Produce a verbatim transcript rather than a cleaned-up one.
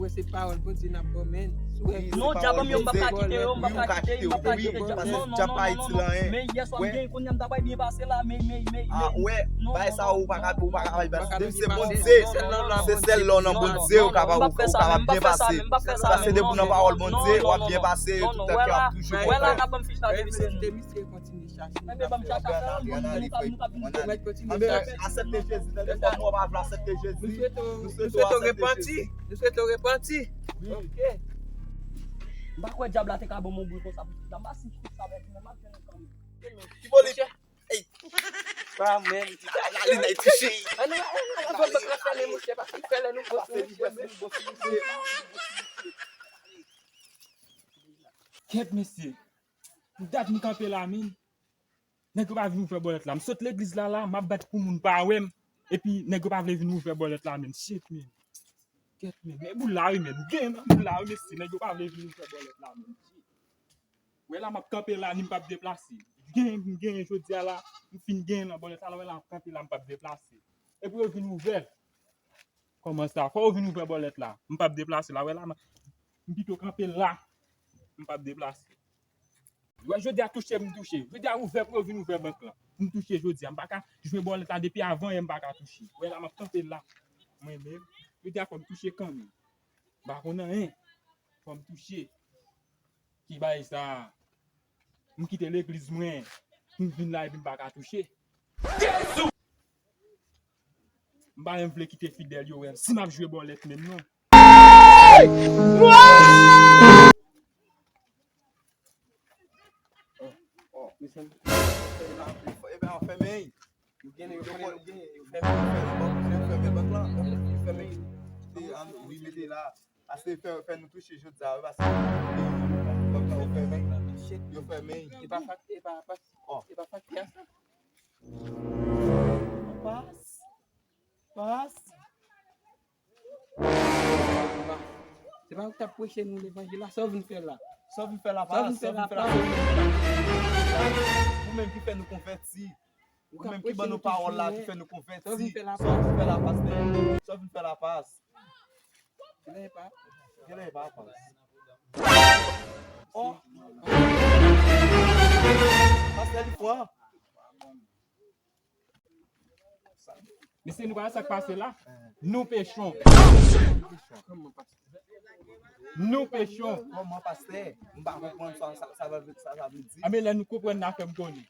wè se pawòl Bondye n ap ban men. Si w wè se pawòl Bondye, m pa kite yo, m pa kite yo, m pa kite yo. Non, non, non, non, non. Men yè swa m gen kounye a m ta bay byen pase la, men, men, men. Ah, wè, bay sa ou pa ka, ou pa ka bay pase. Depi se Bondye, se sèl lè w nan Bondye ou kapab, ou kapab byen pase. Pase depi w nan pawòl Bondye, w ap byen pase, tout tan ke w ap toujou kontan. Wè la, n ap ban m fich la, depi se nou. Enben, ban m chache afè an, ban m, nou ka, nou ka vin. Anben, aksepte Jezi, tande fò nou pa vle aksepte Jezi. Nou swete w repanti. Nou swete w repanti. Ok. M pa kwè dyab la te ka ban m yon boul konsa pou fich la. M pa si fich la bèl, men m ap jwenn li kanmenm. Ki bò li? Ey. Pa menm. Ala li nèg touche. An nou, an nou, an nou, an nou, an nou, monchè, pa fè lè nou bon sou monchè, men. Kèt, mesye. Pou dat m kanpe la, men. Nèg yo pa vin ouvè bòlèt la. M sot legliz la, la, m ap bat pou moun pa wè m. Epi, nèg yo pa vle vin ouvè bòlèt la, men. Shit, men. Kèt, men. Men boul la, wi, men. M gen nan boul la, wi, mesye. Nèg yo pa vle vin ouvè bòlèt la, men. Wè la, m ap kanpe la, ni m p ap deplase. genyen, m genyen jodi a la, m fin genyen nan bòlèt sa la, wè la, m kanpe la, m p ap deplase. Epi yo vin ouvè l. Kòman sa? Fò yo vin ouvè bòlèt la. M p ap deplase la, wè la, m m pito kanpe la. M p ap deplase. Wè, jodi a touche, m touche. Jodi a ouvè pou yo vin ouvè bank lan. M touche jodi a. M pa ka jwe bòlèt la depi avan yè, m pa ka touche. Wè la, m ap kanpe la. Mwen menm. Jodi a fò m touche kanmenm. M pa konn anyen. Fò m touche. Ki bagay sa? M kite legliz mwen. M vin la epi m pa ka touche. M pa menm vle kite fidèl yo wè m si m ap jwe bòlèt menm non. Ebyen, fèmen. Yo gen, yo fèmen, yo gen, yo fèmen, yo fèmen bank la. Yo fèmen. Wi, mete la. Ase fè, fè nou touche jodi a, wi, paske bank la yo fèmen. Yo fèmen. E pa fat, e pa, e pa, e pa fat ki a sa. Pas. Pas. Se pa ou k t ap preche nou levanjil la, sa w vin fè la? Sa w vin fè la, pas? Sa w vin fè la, pas? Ou menm ki fè nou konvèti. Ou menm ki ban nou pawòl la, ki fè nou konvèti. Sa w vin fè la, pas? Sa w vin fè la, pas? Genlè pa. Genlè pa, pas. Oh. Pastè li fò. Mesye, nou pa wè sa k pase la? Nou pechon. Nou pechon. Kòman, pastè? M pa konprann sa, sa, sa, sa, sa vle di. A, men lè nou konprann, n a fè m konnen.